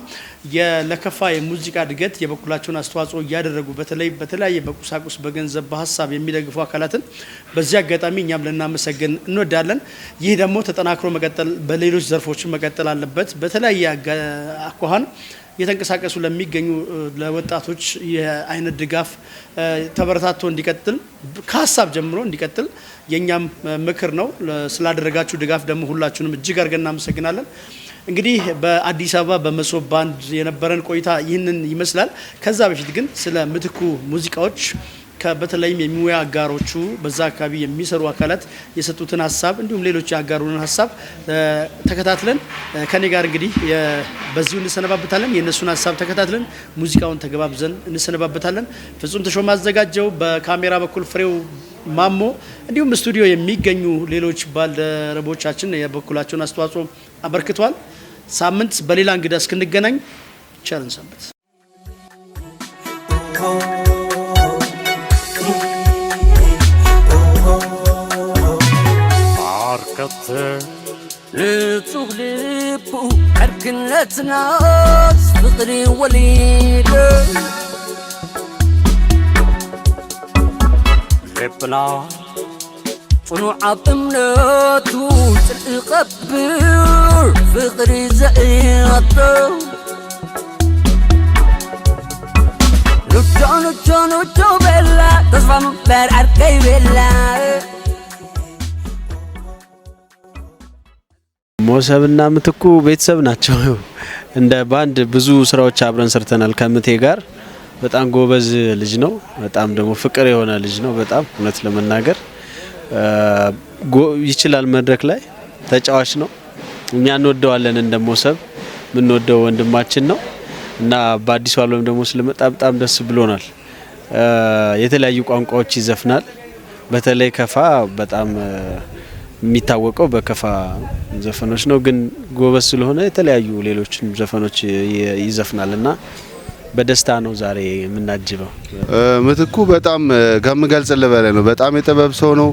ለከፋ የሙዚቃ እድገት የበኩላቸውን አስተዋጽኦ እያደረጉ በተለይ በተለያየ በቁሳቁስ፣ በገንዘብ፣ በሀሳብ የሚደግፉ አካላትን በዚህ አጋጣሚ እኛም ልናመሰግን እንወዳለን። ይህ ደግሞ ተጠናክሮ መቀጠል በሌሎች ዘርፎችን መቀጠል አለበት። በተለያየ አኳኋን እየተንቀሳቀሱ ለሚገኙ ለወጣቶች የአይነት ድጋፍ ተበረታቶ እንዲቀጥል፣ ከሀሳብ ጀምሮ እንዲቀጥል የእኛም ምክር ነው። ስላደረጋችሁ ድጋፍ ደግሞ ሁላችሁንም እጅግ አድርገን እናመሰግናለን። እንግዲህ በአዲስ አበባ በመሶብ ባንድ የነበረን ቆይታ ይህንን ይመስላል። ከዛ በፊት ግን ስለ ምትኩ ሙዚቃዎች በተለይም የሙያ አጋሮቹ፣ በዛ አካባቢ የሚሰሩ አካላት የሰጡትን ሀሳብ እንዲሁም ሌሎች የአጋሩንን ሀሳብ ተከታትለን ከኔ ጋር እንግዲህ በዚሁ እንሰነባበታለን። የእነሱን ሀሳብ ተከታትለን ሙዚቃውን ተገባብዘን እንሰነባበታለን። ፍጹም ተሾመ አዘጋጀው፣ በካሜራ በኩል ፍሬው ማሞ፣ እንዲሁም ስቱዲዮ የሚገኙ ሌሎች ባልደረቦቻችን የበኩላቸውን አስተዋጽኦ አበርክተዋል። ሳምንት በሌላ እንግዳ እስክንገናኝ ቸር እንሰንብት። ንጹህ ልቡ ዕርክነትናስ ፍቅሪ ወሊድ ልብና ጽኑዕ ኣብ እምነቱ ጽልኢ ቀብር ፍቅሪ ዘእቶ ንቶ ንቶ ንቶ በላ ተስፋ ምበር ዓርከይ በላ። ሞሰብና ምትኩ ቤተሰብ ናቸው። እንደ ባንድ ብዙ ስራዎች አብረን ሰርተናል ከምቴ ጋር። በጣም ጎበዝ ልጅ ነው። በጣም ደግሞ ፍቅር የሆነ ልጅ ነው። በጣም እውነት ለመናገር ይችላል። መድረክ ላይ ተጫዋች ነው። እኛ እንወደዋለን። እንደ ሞሰብ የምንወደው ወንድማችን ነው እና በአዲሱ አልበም ደግሞ ስለመጣ በጣም ደስ ብሎናል። የተለያዩ ቋንቋዎች ይዘፍናል። በተለይ ከፋ በጣም የሚታወቀው በከፋ ዘፈኖች ነው። ግን ጎበዝ ስለሆነ የተለያዩ ሌሎችን ዘፈኖች ይዘፍናል እና በደስታ ነው ዛሬ የምናጅበው። ምትኩ በጣም ከምገልጽልህ በላይ ነው። በጣም የጥበብ ሰው ነው።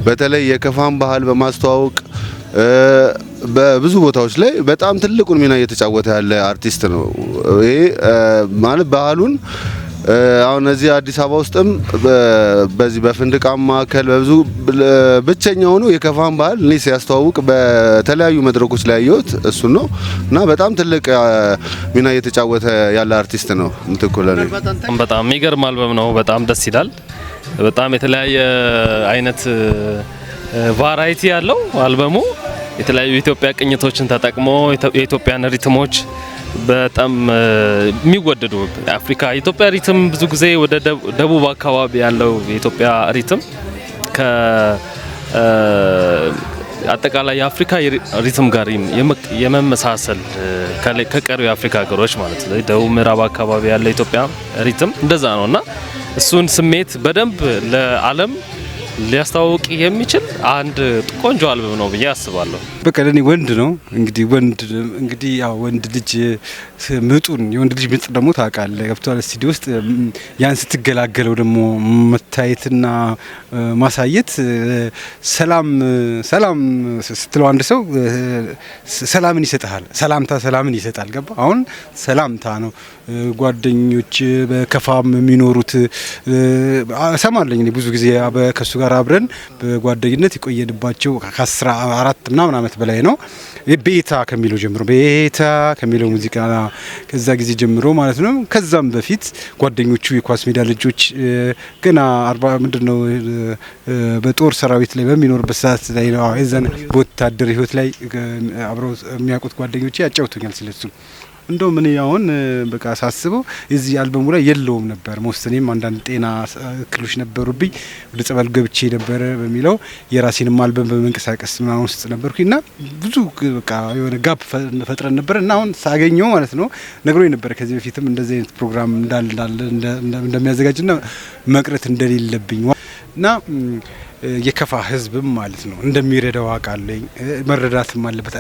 በተለይ የከፋን ባህል በማስተዋወቅ በብዙ ቦታዎች ላይ በጣም ትልቁን ሚና እየተጫወተ ያለ አርቲስት ነው። ይሄ ማለት ባህሉን አሁን እዚህ አዲስ አበባ ውስጥም በዚህ በፍንድቃም ማዕከል በብዙ ብቸኛ ሆኖ የከፋን ባህል እኔ ሲያስተዋውቅ በተለያዩ መድረኮች ላይ ያየሁት እሱን ነው እና በጣም ትልቅ ሚና እየተጫወተ ያለ አርቲስት ነው ምትኩ ለኔ። በጣም የሚገርም አልበም ነው። በጣም ደስ ይላል። በጣም የተለያየ አይነት variety ያለው አልበሙ የተለያዩ የኢትዮጵያ ቅኝቶችን ተጠቅሞ የኢትዮጵያን rhythm ኦች በጣም የሚወደዱ አፍሪካ የኢትዮጵያ rhythm ብዙ ጊዜ ወደ ደቡብ አካባቢ ያለው የኢትዮጵያ rhythm ከ አጠቃላይ የአፍሪካ rhythm ጋር የመመሳሰል ከቀሪው የአፍሪካ ሀገሮች ማለት ነው። ደቡብ ምዕራብ አካባቢ ያለው የኢትዮጵያ rhythm እንደዛ ነው እና እሱን ስሜት በደንብ ለዓለም ሊያስተዋውቅ የሚችል አንድ ቆንጆ አልበም ነው ብዬ አስባለሁ። በቃ ለኔ ወንድ ነው። እንግዲህ ወንድ እንግዲህ ያው ወንድ ልጅ ምጡን የወንድ ልጅ ምጥ ደግሞ ታውቃለህ፣ ገብቶሃል። ስቱዲዮ ውስጥ ያን ስትገላገለው ደግሞ መታየትና ማሳየት ሰላም ሰላም ስትለው አንድ ሰው ሰላምን ይሰጥሃል። ሰላምታ ሰላምን ይሰጣል። ገባ አሁን ሰላምታ ነው። ጓደኞች በከፋም የሚኖሩት እሰማለኝ እኔ ብዙ ጊዜ ከሱ ጋር። ጋር አብረን በጓደኝነት የቆየንባቸው ከ14 ምናምን ዓመት በላይ ነው። ቤታ ከሚለው ጀምሮ፣ ቤታ ከሚለው ሙዚቃ ከዛ ጊዜ ጀምሮ ማለት ነው። ከዛም በፊት ጓደኞቹ የኳስ ሜዳ ልጆች ገና 40 ምንድን ነው በጦር ሰራዊት ላይ በሚኖርበት ሰዓት ላይ ነው፣ የዛን በወታደር ህይወት ላይ አብረው የሚያውቁት ጓደኞቼ ያጫውቱኛል ስለሱ። እንደውም እኔ አሁን በቃ ሳስበው እዚህ አልበሙ ላይ የለውም ነበር። መወሰኔም አንዳንድ ጤና እክሎች ነበሩብኝ፣ ወደ ጸበል ገብቼ ነበረ በሚለው የራሴንም አልበም በመንቀሳቀስ ምናምን ውስጥ ነበርኩኝ እና ብዙ በቃ የሆነ gap ፈጥረን ነበር። እና አሁን ሳገኘው ማለት ነው ነግሮኝ ነበረ ከዚህ በፊትም እንደዚህ አይነት ፕሮግራም እንዳለ እንደሚያዘጋጅና መቅረት እንደሌለብኝ። እና የከፋ ህዝብም ማለት ነው እንደሚረዳው አውቃለኝ። መረዳትም አለበት።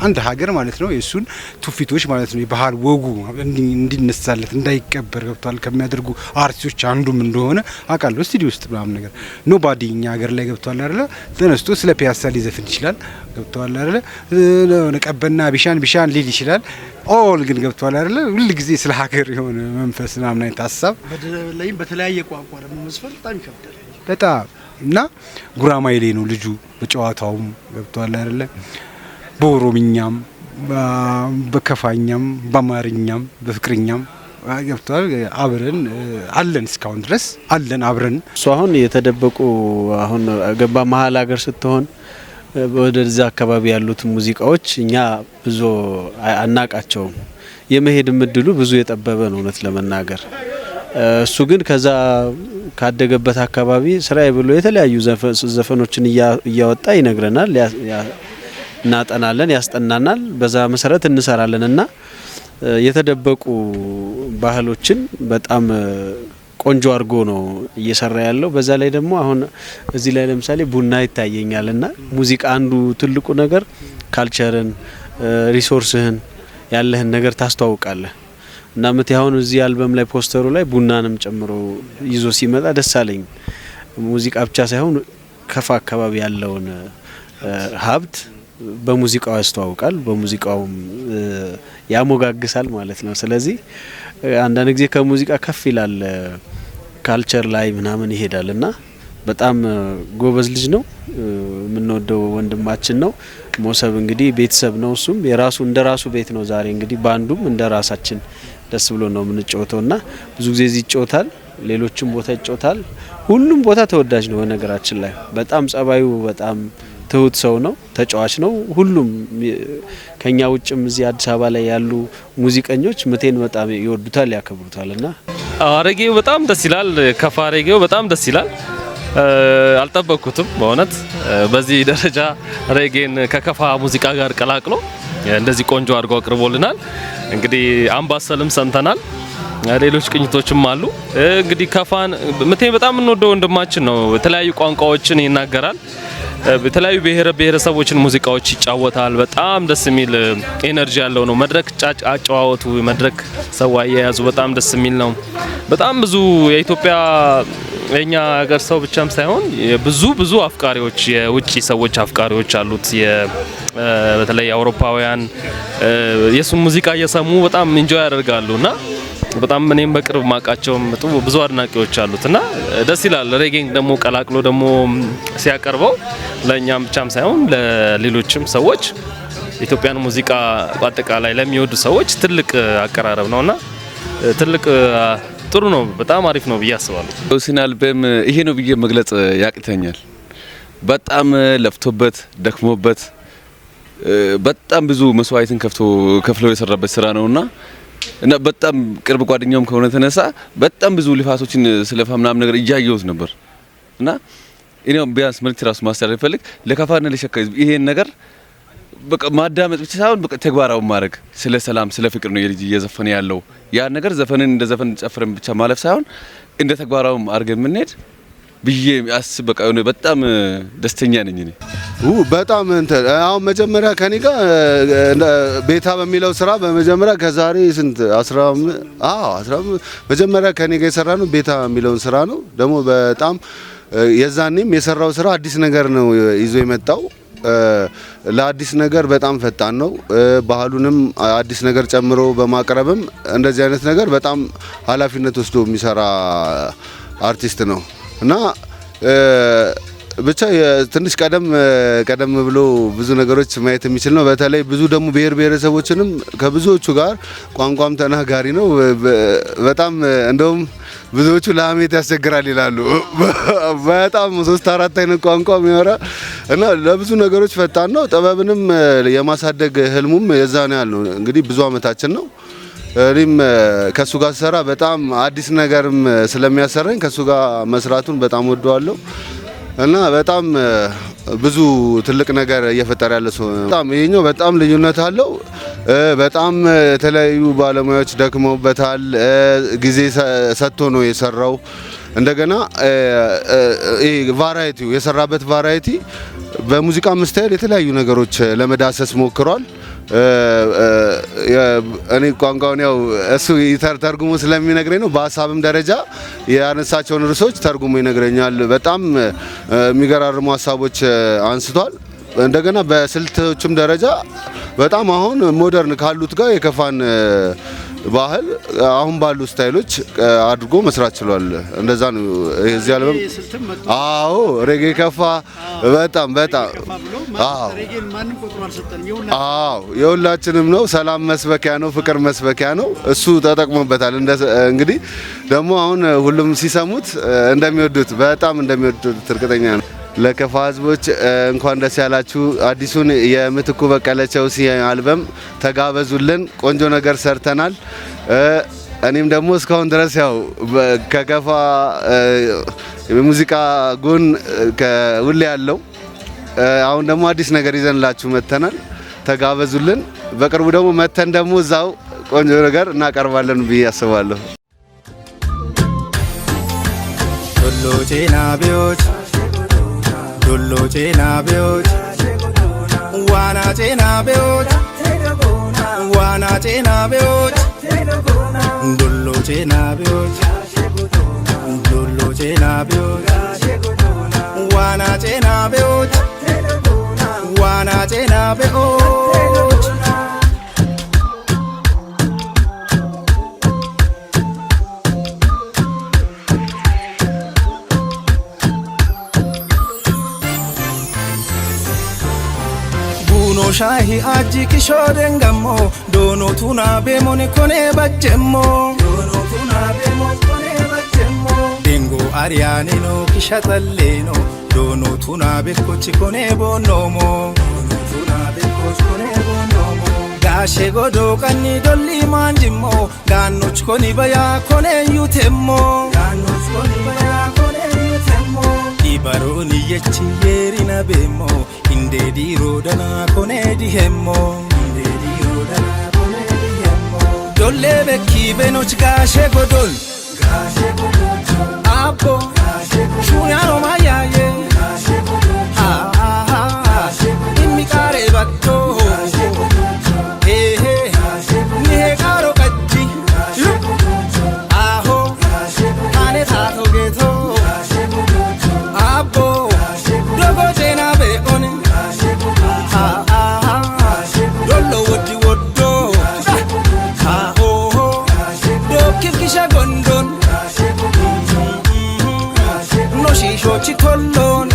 አንድ ሀገር ማለት ነው የእሱን ትውፊቶች ማለት ነው የባህል ወጉ እንዲነሳለት እንዳይቀበር ገብቷል ከሚያደርጉ አርቲስቶች አንዱም እንደሆነ አውቃለሁ። ስቱዲዮ ውስጥ ምናምን ነገር nobody እኛ ሀገር ላይ ገብቷል አይደለ ተነስቶ ስለ ፒያሳ ሊዘፍን ይችላል፣ ገብቷል አይደለ ቀበና ቢሻን ቢሻን ሊል ይችላል። All ግን ገብቷል አይደለ ሁል ጊዜ ስለ ሀገር የሆነ መንፈስ ምናምን አይነት ሀሳብ በተለይም በተለያየ ቋንቋ ደግሞ መዝፈን በጣም ይከብዳል። በጣም። እና ጉራማይሌ ነው ልጁ በጨዋታውም ገብቷል አይደለ በኦሮምኛም፣ በከፋኛም፣ በአማርኛም፣ በፍቅርኛም ገብቷል። አብረን አለን፣ እስካሁን ድረስ አለን አብረን። እሱ አሁን የተደበቁ አሁን ገባ መሀል ሀገር ስትሆን ወደዛ አካባቢ ያሉት ሙዚቃዎች እኛ ብዙ አናቃቸውም። የመሄድም እድሉ ብዙ የጠበበ ነው እውነት ለመናገር። እሱ ግን ከዛ ካደገበት አካባቢ ስራዬ ብሎ የተለያዩ ዘፈኖችን እያወጣ ይነግረናል፣ እናጠናለን፣ ያስጠናናል። በዛ መሰረት እንሰራለን እና የተደበቁ ባህሎችን በጣም ቆንጆ አድርጎ ነው እየሰራ ያለው። በዛ ላይ ደግሞ አሁን እዚህ ላይ ለምሳሌ ቡና ይታየኛል እና ሙዚቃ አንዱ ትልቁ ነገር culture ን፣ resource ህን፣ ያለህን ነገር ታስተዋውቃለህ። እና ምት አሁን እዚህ አልበም ላይ ፖስተሩ ላይ ቡናንም ጨምሮ ይዞ ሲመጣ ደስ አለኝ። ሙዚቃ ብቻ ሳይሆን ከፋ አካባቢ ያለውን ሀብት በሙዚቃው ያስተዋውቃል፣ በሙዚቃውም ያሞጋግሳል ማለት ነው። ስለዚህ አንዳንድ ጊዜ ከሙዚቃ ከፍ ይላል፣ culture ላይ ምናምን ይሄዳል እና በጣም ጎበዝ ልጅ ነው። የምንወደው ወንድማችን ነው። ሞሰብ እንግዲህ ቤተሰብ ነው። እሱም የራሱ እንደ ራሱ ቤት ነው። ዛሬ እንግዲህ ባንዱም እንደ ራሳችን ደስ ብሎ ነው የምንጫወተው እና ብዙ ጊዜ እዚህ ይጫወታል፣ ሌሎችም ቦታ ይጫወታል። ሁሉም ቦታ ተወዳጅ ነው። በነገራችን ላይ በጣም ጸባዩ በጣም ትሁት ሰው ነው፣ ተጫዋች ነው። ሁሉም ከኛ ውጭም እዚህ አዲስ አበባ ላይ ያሉ ሙዚቀኞች ምቴን በጣም ይወዱታል፣ ያከብሩታል እና ሬጌው በጣም ደስ ይላል። ከፋ ሬጌው በጣም ደስ ይላል። አልጠበቅኩትም በእውነት በዚህ ደረጃ ሬጌን ከከፋ ሙዚቃ ጋር ቀላቅሎ እንደዚህ ቆንጆ አድርጎ አቅርቦልናል። እንግዲህ አምባሰልም ሰምተናል። ሌሎች ቅኝቶችም አሉ። እንግዲህ ከፋን ምቴ በጣም የምንወደው ወንድማችን ነው። የተለያዩ ቋንቋዎችን ይናገራል። የተለያዩ ብሔረ ብሔረሰቦችን ሙዚቃዎች ይጫወታል። በጣም ደስ የሚል energy ያለው ነው። መድረክ አጨዋወቱ፣ መድረክ ሰው አያያዙ በጣም ደስ የሚል ነው። በጣም ብዙ የኢትዮጵያ የኛ ሀገር ሰው ብቻም ሳይሆን ብዙ ብዙ አፍቃሪዎች የውጭ ሰዎች አፍቃሪዎች አሉት። በተለይ አውሮፓውያን የሱን ሙዚቃ እየሰሙ በጣም enjoy ያደርጋሉ እና በጣም እኔም በቅርብ ማቃቸውም ብዙ አድናቂዎች አሉት እና ደስ ይላል። ሬጌን ደግሞ ቀላቅሎ ደግሞ ሲያቀርበው ለእኛም ብቻም ሳይሆን ለሌሎችም ሰዎች ኢትዮጵያን ሙዚቃ በአጠቃላይ ለሚወዱ ሰዎች ትልቅ አቀራረብ ነውና ትልቅ ጥሩ ነው። በጣም አሪፍ ነው ብዬ አስባለሁ። ዮሲን አልበም ይሄ ነው ብዬ መግለጽ ያቅተኛል። በጣም ለፍቶበት ደክሞበት በጣም ብዙ መስዋዕትን ከፍሎ የሰራበት ስራ ነውና እና በጣም ቅርብ ጓደኛውም ከሆነ ተነሳ በጣም ብዙ ልፋቶችን ስለፋ ምናምን ነገር እያየሁት ነበር። እና እኔ ቢያንስ መልእክት ራሱ ማስተላለፍ ፈልግ ለከፋና ለሸካ ህዝብ ይሄን ነገር በቃ ማዳመጥ ብቻ ሳይሆን በቃ ተግባራዊ ማድረግ፣ ስለ ሰላም ስለ ፍቅር ነው የልጅ እየዘፈነ ያለው። ያን ነገር ዘፈንን እንደ ዘፈን ጨፍረን ብቻ ማለፍ ሳይሆን እንደ ተግባራዊ አድርገን የምንሄድ ብዬ አስብ። በቃ በጣም ደስተኛ ነኝ እኔ። በጣም እንትን አሁን መጀመሪያ ከኔ ጋር ቤታ በሚለው ስራ በመጀመሪያ ከዛሬ ስንት 15፣ አዎ 15 መጀመሪያ ከኔ ጋር የሰራ ነው ቤታ የሚለውን ስራ ነው። ደግሞ በጣም የዛኔም የሰራው ስራ አዲስ ነገር ነው ይዞ የመጣው። ለአዲስ ነገር በጣም ፈጣን ነው። ባህሉንም አዲስ ነገር ጨምሮ በማቅረብም እንደዚህ አይነት ነገር በጣም ኃላፊነት ወስዶ የሚሰራ አርቲስት ነው እና ብቻ ትንሽ ቀደም ቀደም ብሎ ብዙ ነገሮች ማየት የሚችል ነው። በተለይ ብዙ ደግሞ ብሔር ብሔረሰቦችንም ከብዙዎቹ ጋር ቋንቋም ተናጋሪ ነው። በጣም እንደውም ብዙዎቹ ለሀሜት ያስቸግራል ይላሉ። በጣም ሶስት አራት አይነት ቋንቋ የሚያወራ እና ለብዙ ነገሮች ፈጣን ነው። ጥበብንም የማሳደግ ህልሙም የዛ ነው ያለው። እንግዲህ ብዙ አመታችን ነው። እኔም ከሱ ጋር ስሰራ በጣም አዲስ ነገርም ስለሚያሰራኝ ከሱ ጋር መስራቱን በጣም ወደዋለሁ እና በጣም ብዙ ትልቅ ነገር እየፈጠረ ያለ ሰው በጣም ይሄኛው በጣም ልዩነት አለው። በጣም የተለያዩ ባለሙያዎች ደክመውበታል። ጊዜ ሰጥቶ ነው የሰራው። እንደገና ይሄ variety ው የሰራበት variety በሙዚቃ style የተለያዩ ነገሮች ለመዳሰስ ሞክሯል። እኔ ቋንቋውን ያው እሱ ተርጉሞ ስለሚነግረኝ ነው። በሀሳብም ደረጃ ያነሳቸውን ርዕሶች ተርጉሞ ይነግረኛል። በጣም የሚገራርሙ ሀሳቦች አንስቷል። እንደገና በስልቶችም ደረጃ በጣም አሁን modern ካሉት ጋር የከፋን ባህል አሁን ባሉ style ኦች አድርጎ መስራት ችሏል። እንደዛ ነው እዚህ አልበም። አዎ፣ ሬጌ ከፋ በጣም በጣም፣ አዎ አዎ፣ የሁላችንም ነው። ሰላም መስበኪያ ነው፣ ፍቅር መስበኪያ ነው። እሱ ተጠቅሞበታል። እንግዲህ ደግሞ አሁን ሁሉም ሲሰሙት እንደሚወዱት፣ በጣም እንደሚወዱት እርግጠኛ ነው። ለከፋ ህዝቦች እንኳን ደስ ያላችሁ። አዲሱን የምትኩ በቀለ ቸውሲ አልበም ተጋበዙልን። ቆንጆ ነገር ሰርተናል። እኔም ደግሞ እስካሁን ድረስ ያው ከከፋ የሙዚቃ ጎን ከውሌ ያለው አሁን ደግሞ አዲስ ነገር ይዘንላችሁ መተናል። ተጋበዙልን። በቅርቡ ደግሞ መተን ደግሞ እዛው ቆንጆ ነገር እናቀርባለን ብዬ አስባለሁ። ዶሎ ጬና ቢዎች፣ ዶሎ ጬና ቢዎች፣ ዋና ጬና ቢዎች፣ ዋና ጬና ቢዎች፣ ዶሎ ጬና ቢዎች፣ ዶሎ ጬና ቢዎች፣ ዋና ጬና ቢዎች፣ ዋና ጬና ቢዎች። Buno shahi aji kishoden gammo dono tuna bemon kone bajjemmo dono tuna bemon kone bajjemmo dingo arianino kishatalleno dono tuna bekkochi kone bonomo dono tuna bekkochi kone bonomo gaashe godo kanni dolli manjimmo gaannoch koni baya kone yutemmo gaannoch koni baya kone yutemmo Ibarooni yechi yeerina beemo inde diirodana kone dihemmo inde diirodana kone dihemmo dolle bekki benoch gaashe godol gaashe godol abbo gaashe shunyano mayaye gaashe godol immi qaare batto gaashe godol he he nihe qaaro qajji aho kane taato geeto አቦ ዶጎ ጤና ቤኦን ዶሎ ወዲ ወዶ አሆ ዶኪፍኪሸ ጎንዶን ኖሺሾች ቶሎን።